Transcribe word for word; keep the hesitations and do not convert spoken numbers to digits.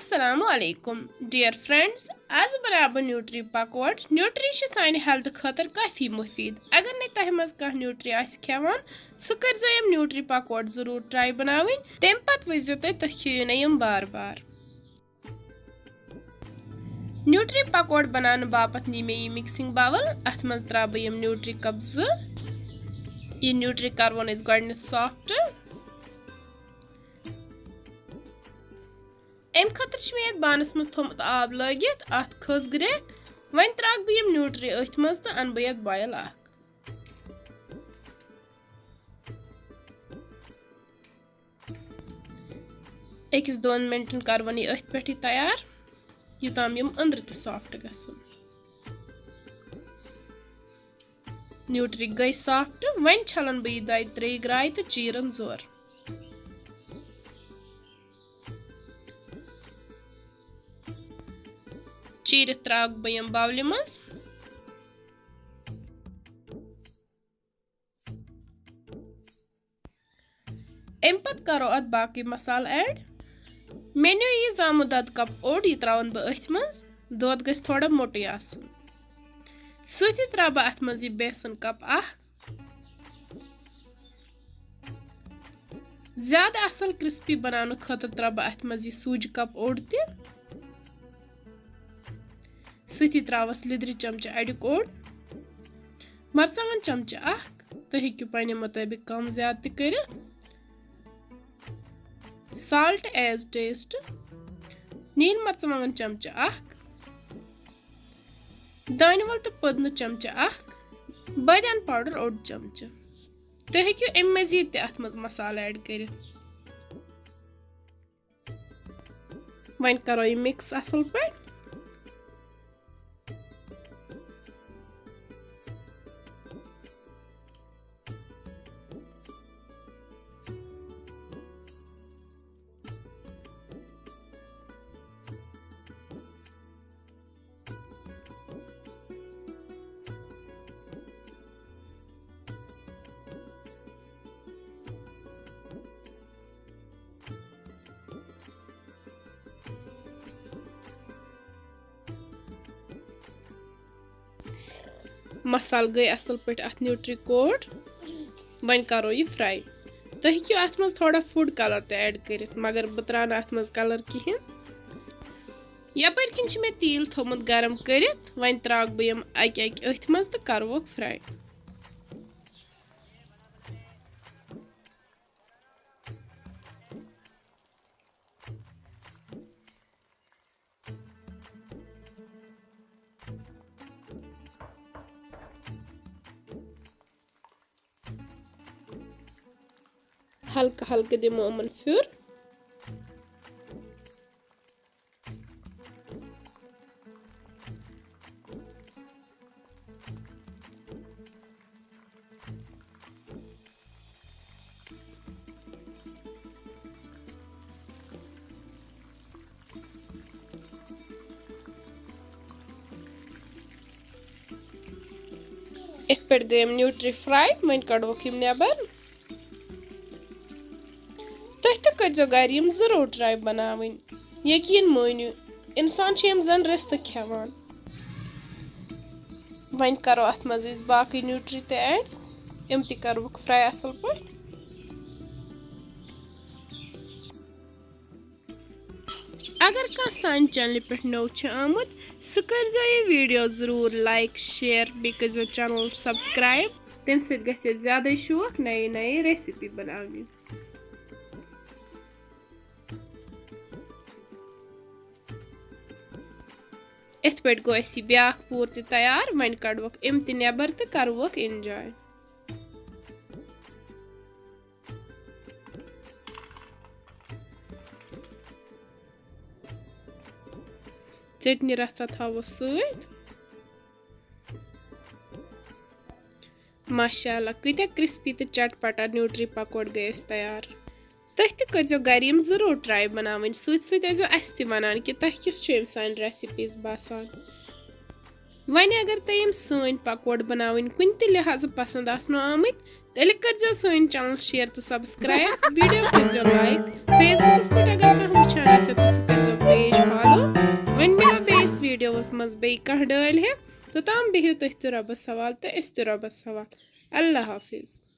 السلام علیکم dear friends, آز بناوٕ بہٕ نیوٗٹری پکوڑ۔ نیوٗٹری چھِ سانہِ ہیلتھ خٲطرٕ کافی مُفیٖد۔ اگر نہٕ تۄہہِ منٛز کانٛہہ نیوٗٹری آسہِ کھٮ۪وان، سُہ کٔرۍزیو یِم نیوٗٹری پکوڑ ضروٗر ٹراے بناوٕنۍ۔ تَمہِ پتہٕ وٕچھزیو تُہۍ، تُہۍ کھیٚیِو نہٕ یِم بار بار۔ نیوٗٹری پکوڑ بناونہٕ باپتھ نی مےٚ یہِ مکسنگ باول۔ اتھ منٛز تراوٕ بہٕ یِم نیوٗٹری کپ زٕ۔ یہِ نیوٗٹری کرون أسۍ گۄڈٕنیتھ سافٹ۔ امہِ خٲطرٕ چھُ مےٚ یتھ بانس منٛز تھوٚمُت آب لٲگِتھ، اتھ کھٔژ گرٛیکھ۔ وۄنۍ تراوٕ بہٕ یِم نیوٗٹری أتھۍ منٛز تہٕ انہٕ بہٕ یتھ بویل اکھ۔ أکِس دۄن مِنٹَن کَرون یہِ أتھۍ پٮ۪ٹھٕے تیار، یوٚتام یِم أنٛدرٕ تہِ سافٹ گژھن۔ نیوٗٹری گٔے سافٹ، وۄنۍ چھَلن بہٕ یہِ دۄیہِ ترٛیٚیہِ گرٛایہِ تہٕ چیٖرن زور۔ چیٖرِتھ ترٛاوٕ بہٕ یِم باولہِ منٛز۔ اَمہِ پتہٕ کرو اَتھ باقٕے مسالہٕ add۔ مےٚ نیوٗ یہِ زامُت دۄدٕ کپ اوٚڑ، یہِ ترٛاوَن بہٕ أتھۍ منٛز۔ دۄد گژھِ تھوڑا موٚٹُے آسُن۔ سۭتی ترٛاوٕ بہٕ اَتھ منٛز یہِ بیسن کپ اکھ۔ زیادٕ اَصٕل crispy بناونہٕ خٲطرٕ ترٛاوٕ بہٕ اَتھ منٛز یہِ سوٗجہِ کپ اوٚڑ تہِ۔ سۭتی ترٛاوَس لیٚدرِ چمچہٕ اَڑیُک اوٚڑ، مرژٕوانٛگن چمچہٕ اکھ، تُہۍ ہیٚکِو پننہِ مُطٲبِق کم زیادٕ تہِ کٔرِتھ۔ Salt as taste، نیٖل مرژٕوانٛگن چمچہٕ اکھ، دانہِ ول تہٕ پٔدنہٕ چمچہٕ اکھ، بٲدیان powder اوٚڑ چمچہٕ۔ تُہۍ ہیٚکِو اَمہِ مزید تہِ اَتھ منٛز مسالہٕ add کٔرِتھ۔ وۄنۍ کرو یہِ mix اصل پٲٹھۍ۔ مسالہٕ گٔے اصل پٲٹھۍ اتھ نیوٗٹری کوٹ۔ وۄنۍ کرو یہِ fry۔ تُہۍ ہیٚکِو اتھ منٛز تھوڑا food colour تہِ add کٔرِتھ، مگر بہٕ ترٛاوٕ نہٕ اتھ منٛز colour کِہیٖنۍ۔ یپٲرۍ کِنۍ چھِ مےٚ تیٖل تھوٚومُت گرم کٔرِتھ، وۄنۍ ترٛاوٕ بہٕ یِم اکہِ اکہِ أتھۍ منٛز تہٕ کرٕ ووکھ fry۔ ہلکہٕ ہلکہٕ دِمو یِمن پھیُر۔ یِتھ پٲٹھۍ گٔے یِم نیوٗٹری fry، وۄنۍ کڑوکھ یِم نٮ۪بر۔ تُہۍ تہِ کٔرۍزیو گرِ یِم ضروٗر try بناوٕنۍ۔ یقیٖن مٲنِو، اِنسان چھُ یِم زَن رِستہٕ کھٮ۪وان۔ وۄنۍ کَرو اَتھ منٛز أسۍ باقٕے نیوٗٹری تہِ add، یِم تہِ کَرہوکھ fry اَصٕل پٲٹھۍ۔ اگر کانٛہہ سانہِ channelہِ پٮ۪ٹھ نوٚو چھُ آمُت، سُہ کٔرۍزیو یہِ video ضروٗر like، share، بیٚیہِ کٔرۍزیو channel subscribe۔ تَمہِ سۭتۍ گژھِ اَسہِ زیادَے شوق نَیہِ نَیہِ recipe بناونہِ۔ یِتھ پٲٹھۍ گوٚو اَسہِ یہِ بیٛاکھ پوٗر تہِ تیار۔ وۄنۍ کڑوکھ یِم تہِ نٮ۪بر تہٕ کروکھ enjoy۔ ژیٹنہِ رژھا تھاوو سۭتۍ۔ ماشاء اللہ، کۭتیٛاہ crispy تہٕ چٹپٹا نیوٗٹری پکوڑ گٔے اَسہِ تیار۔ تُہۍ تہِ کٔرۍزیو گرِ یِم ضروٗر try بناوٕنۍ، سۭتۍ سۭتۍ ٲسۍزیو اَسہِ تہِ وَنان کہِ تۄہہِ کِژھ چھِ یِم سانہِ recipes باسان۔ وۄنۍ اگر تۄہہِ یِم سٲنۍ پکوڑ بناوٕنۍ کُنہِ تہِ لحاظہٕ پسنٛد آسنو آمٕتۍ، تیٚلہِ کٔرۍزیو سٲنۍ channel share تہٕ subscribe، video کٔرۍزیو like، Facebookس پٮ۪ٹھ اگر کانٛہہ وٕچھان آسیو تہٕ سُہ کٔرۍزیو page منٛز بیٚیہِ کانٛہہ ڈٲلۍ ہیٚتھ، توٚتام بِہِو تُہۍ تہِ رۄبَس حوال تہٕ أسۍ تہِ رۄبَس حوال۔ اللہ حافظ۔